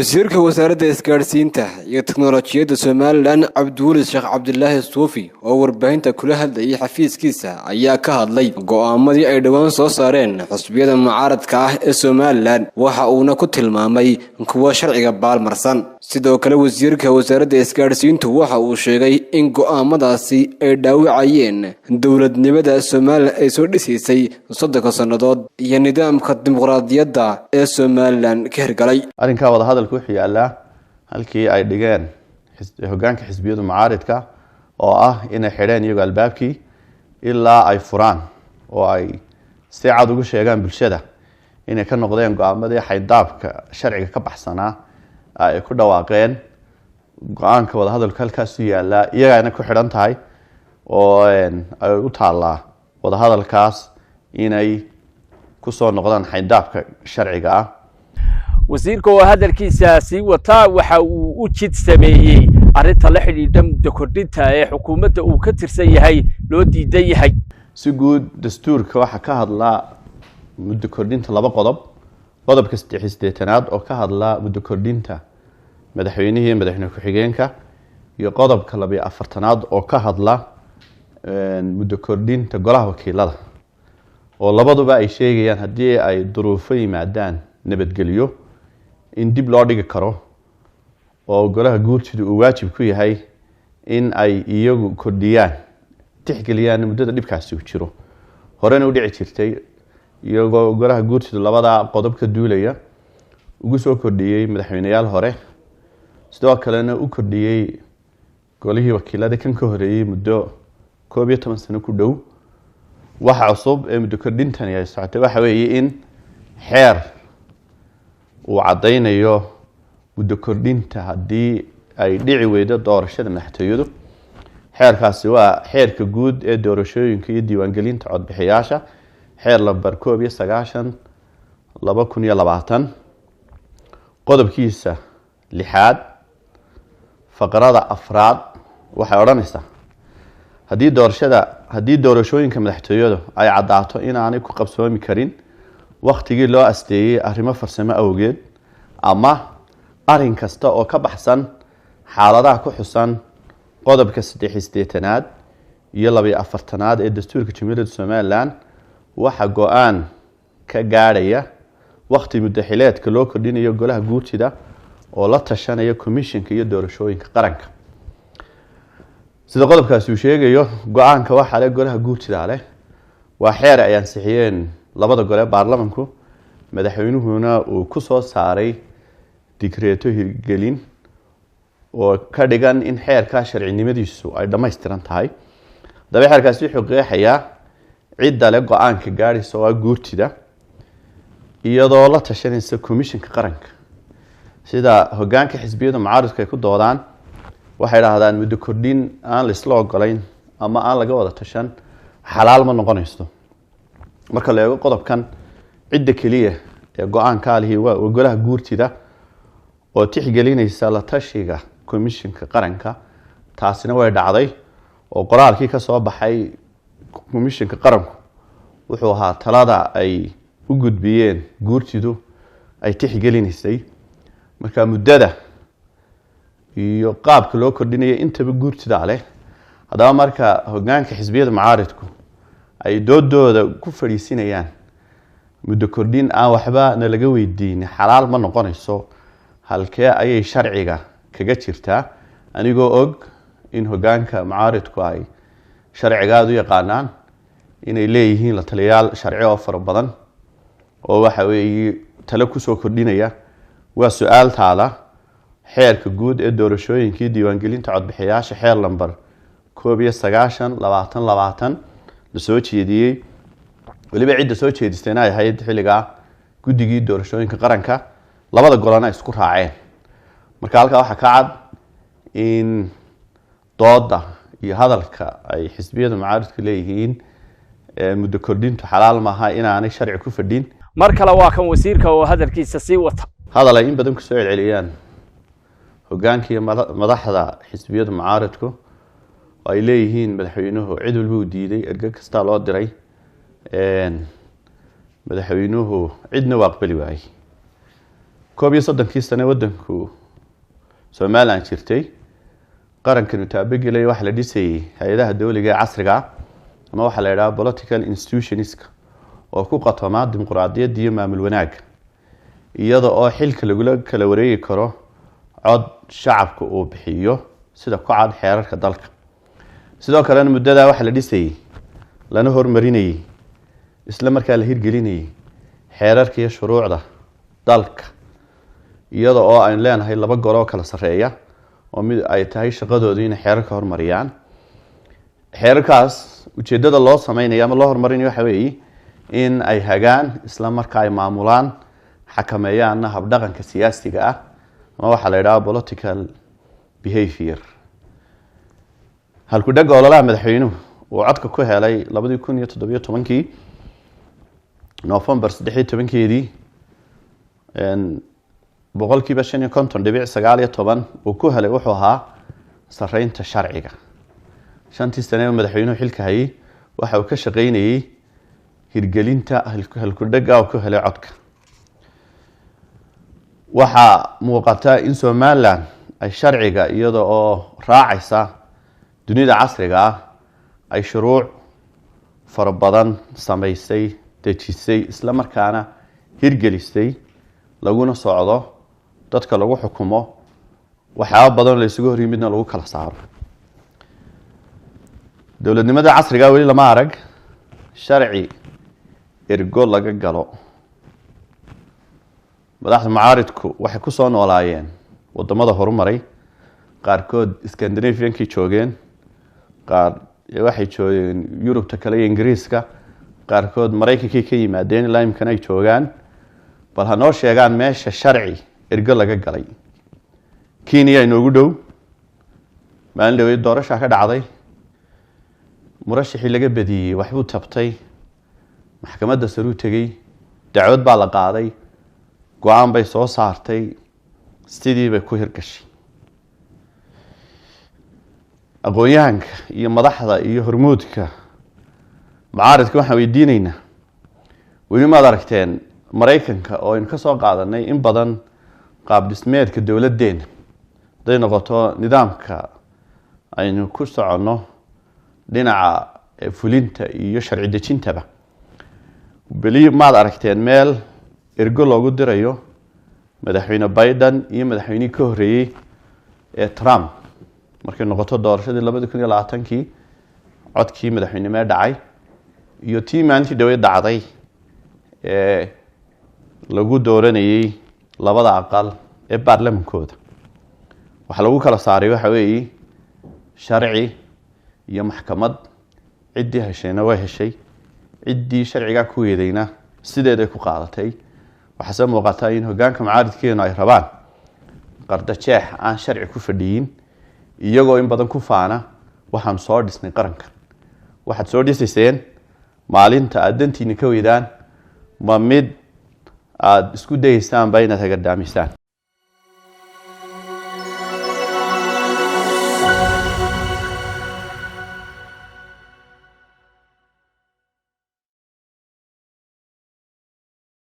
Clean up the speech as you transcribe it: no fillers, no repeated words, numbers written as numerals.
Wasiirka Wasaaradda Isgaadhsiinta iyo Teknolojiyadda Somalilan, Cabdiweli Sheekh Cabdilaahi Suufi, oo warbaahinta kula hadlayay xafiiskiisa, ayaa ka hadlay go'aamadii ay dhowaan soo saareen xusbiyada mucaaradka ah ee Somalilan, waxa uuna ku tilmaamay kuwo sharciga baalmarsan. Sidoo kale wasiirka wasaaradda isgaadhsiintu waxa uu sheegay in go'aamadaasi ay dhaawacayeen dowladnimada Somalilan ay soo dhisaysay 30-ka sannadood iyo nidaamka dimuqraadiyadda ee Somalilan ka hirgalay. Arrinkaa wadahadalka wuxuu yaallaa halkii ay dhigeen hogaanka xisbiyadu mucaaridka, oo ah inay xidheen iyagoo albaabkii ilaa ay furaan oo ay si cad ugu sheegaan bulshada inay ka noqdeen go-aamadii xaydaabka sharciga ka baxsanaa ay ku dhawaaqeen. Go-aanka wadahadalku halkaasu yaallaa, iyagaana ku xidhan tahay oo ay u taallaa wadahadalkaas inay kusoo noqdaan xaydaabka sharciga ah. Wasiirka oo hadalkiisa sii wataa waxa uu u jid sameeyey arrinta la xidhiidha muddo kordhinta ee xukuumadda uu ka tirsan yahay loo diidan yahay. Si guud dastuurka waxaa ka hadlaa muddo kordhinta laba qodob: qodobka 88aad oo ka hadla muddo kordhinta madaxweynihii iyo madaxweyne ku-xigeenka, iyo qodobka 42aad oo ka hadla muddo kordhinta golaha wakiilada, oo labaduba ay sheegayaan haddii ay duruufo yimaadaan nabadgelyo in dib loo dhigi karo, oo golaha guurtidu uu waajib ku yahay in ay iyagu kordhiyaan, tixgeliyaan muddada dhibkaasi uu jiro. Horena u dhici jirtay iyagoo golaha guurtidu labadaa qodob ka duulaya ugu soo kordhiyey madaxweyneyaal hore, sidoo kalena u kordhiyey golihii wakiilada kan ka horeeyey muddo 11 sano ku dhow. Waxa cusub ee muddo kordhintani ay socotay waxa weeye in xeer uu caddaynayo muddo kordhinta haddii ay dhici weydo doorashada madaxtooyadu. Xeerkaasi waa xeerka guud ee doorashooyinka iyo diiwaangelinta codbixiyaasha, xeer lambar 91/2020, qodobkiisa lixaad faqrada afraad waxay odhanaysaa: haddii doorashooyinka madaxtooyadu ay caddaato inaanay ku qabsoomi karin waktigii loo asteeyey arrimo farsamo awgeed ama arrin kasta oo ka baxsan xaaladaha ku xusan qodobka 83aad iyo 42aad ee dastuurka Jamhuuriyadda Somalilan, waxa go-aan ka gaadhaya wakti muddaxileedka loo kordhinayo golaha guurtida oo la tashanaya komishinka iyo doorashooyinka qaranka. Sida qodobkaasi uu sheegayo, go-aanka waxaa leh golaha guurtida leh. Waa xeer ay ansixiyeen labada gole baarlamanku, madaxweynuhuna uu ku soo saaray digreeto hirgelin oo ka dhigan in xeerkaa sharcinimadiisu ay dhammaystiran tahay. Haddaba xeerkaasi wuxuu qeexayaa cidda le go-aanka gaadhaysa, oo ah guurtida iyadoo la tashanaysa komishinka qaranka. Sida hogaanka xisbiyada mucaaridku ay ku doodaan, waxay dhahdaan muddo kordhin aan laisla ogolayn ama aan laga wada tashan xalaal ma noqonayso. Marka la eego qodobkan, cidda keliya ee go-aankaa lihi waa golaha guurtida oo tixgelinaysa la tashiga komishinka qaranka. Taasina way dhacday, oo qoraalkii ka soo baxay komishinka qaranku wuxuu ahaa talada ay u gudbiyeen guurtidu ay tixgelinaysay. Marka muddada iyo qaabka loo kordhinaya intaba guurtida leh. Haddaba marka hogaanka xisbiyada mucaaridku ay doodooda ku fadhiisinayaan muddo kordhin aan waxba na laga weydiin xalaal ma noqonayso, halkee ayay sharciga kaga jirtaa? Anigoo og in hogaanka mucaaridku ay sharciga aada u yaqaanaan, inay leeyihiin la taliyayaal sharci oo fara badan oo waxa weeye talo kusoo kordhinaya, waa su-aal taala. Xeerka guud ee doorashooyinkii diiwaangelinta codbixiyaasha, xeer lambar 91/2020 la soo jeediyey, weliba cidda soo jeedistayna ay ahayd xilligaa guddigii doorashooyinka qaranka, labada golana ay isku raaceen. Marka halkaa waxaa ka cad in dooda iyo hadalka ay xisbiyada mucaaridku leeyihiin muddo kordhintu xalaal maaha inaanay sharci ku fadhin. Mar kale waa kan wasiirka oo hadalkiisa sii wata. Hadal ay in badan kusoo celceliyaan hogaanka iyo madaxda xisbiyada mucaaridku oo ay leeyihiin madaxweynuhu cid walba uu diiday, erge kastaa loo diray, madaxweynuhu cidna waa aqbali waayey. 31-kii sane waddanku Somaliland jirtay, qarankanu taabagelay, waxaa la dhisayay hay-adaha dowliga ee casriga ah, ama waxaa la idhaha political institutionska, oo ku qatomaa dimuqraadiyadda iyo maamul wanaagga, iyada oo xilka lagula kala wareegi karo cod shacabka uu bixiyo, sida ku cad xeerarka dalka. Sidoo kalena muddadaa waxaa la dhisayey, lana horumarinayey, isla markaa la hirgelinayey xeerarka iyo shuruucda dalka, iyada oo aynu leenahay laba golo oo kala sarreeya oo mid ay tahay shaqadoodu inay xeerarka horumariyaan. Xeerarkaas ujeeddada loo sameynaya ama loo horumarinayo waxa weeye in ay hagaan, isla markaa ay maamulaan, xakameeyaanna habdhaqanka siyaasiga ah, ama waxaa la idhaha political behavior. Halku-dhegga ololaha madaxweynuhu uu codka ku helay 2017-kii November 13-keedii, 55.19% uu ku helay, wuxuu ahaa sareynta sharciga. 5-tii sane ee madaxweynuhu xilka hayay waxa uu ka shaqeynayey hirgelinta halku-dhegga uu ku helay codka. Waxaa muuqata in Somaliland ay sharciga, iyada oo raacaysa dunida casriga ah, ay shuruuc fara badan samaysay, dejisay, isla markaana hirgelisay, laguna socdo, dadka lagu xukumo, waxyaaba badan la isugu hor yimidna lagu kala saaro. Dowladnimada casriga weli lama arag sharci ergo laga galo. Madaxda mucaaridku waxay ku soo noolaayeen wadamada horumaray. Qaarkood Scandinaviankay joogeen, qaar waxay joogeen Yurubta kale iyo Ingiriiska, qaarkood Maraykankay ka yimaadeen, ilaa imkana ay joogaan. Bal ha noo sheegaan meesha sharci ergo laga galay. Kenya inoogu dhow, maalin dhaweyd doorashaa ka dhacday. Murashixii laga badiyey waxbuu tabtay, maxkamadda saruu tegey, dacwad baa la qaaday, go-aan bay soo saartay, sidii bay ku hirgashay. Aqoon-yahanka iyo madaxda iyo hormuudka mucaaridka waxaan weydiineynaa: weli maad aragteen Maraykanka, oo aynu ka soo qaadanay in badan qaab dhismeedka dowladdeena, hadday noqoto nidaamka aynu ku soconno dhinaca fulinta iyo sharci dejintaba, beli maad aragteen meel ergo loogu dirayo madaxweyne Biden iyo madaxweynihii ka horreeyey ee Trump, markay noqoto doorashadii 2020-kii codkii madaxweynimee dhacay iyo tii maalintii dhaweyd dhacday ee lagu dooranayey labada aqal ee baarlamankooda? Waxaa lagu kala saaray waxa weeye sharci iyo maxkamad. Ciddii heshayna way heshay, ciddii sharcigaa ku weedayna sideeday ku qaadatay. Waxaase muuqata in hoggaanka mucaaridkeenu ay rabaan qardajeex aan sharci ku fadhiyin, iyagoo in badan ku faana waxaanu soo dhisnay qarankan. Waxaad soo dhisayseen maalinta aada dantiina ka weydaan, ma mid aada isku dayaysaanba inaad hagardaamisaan?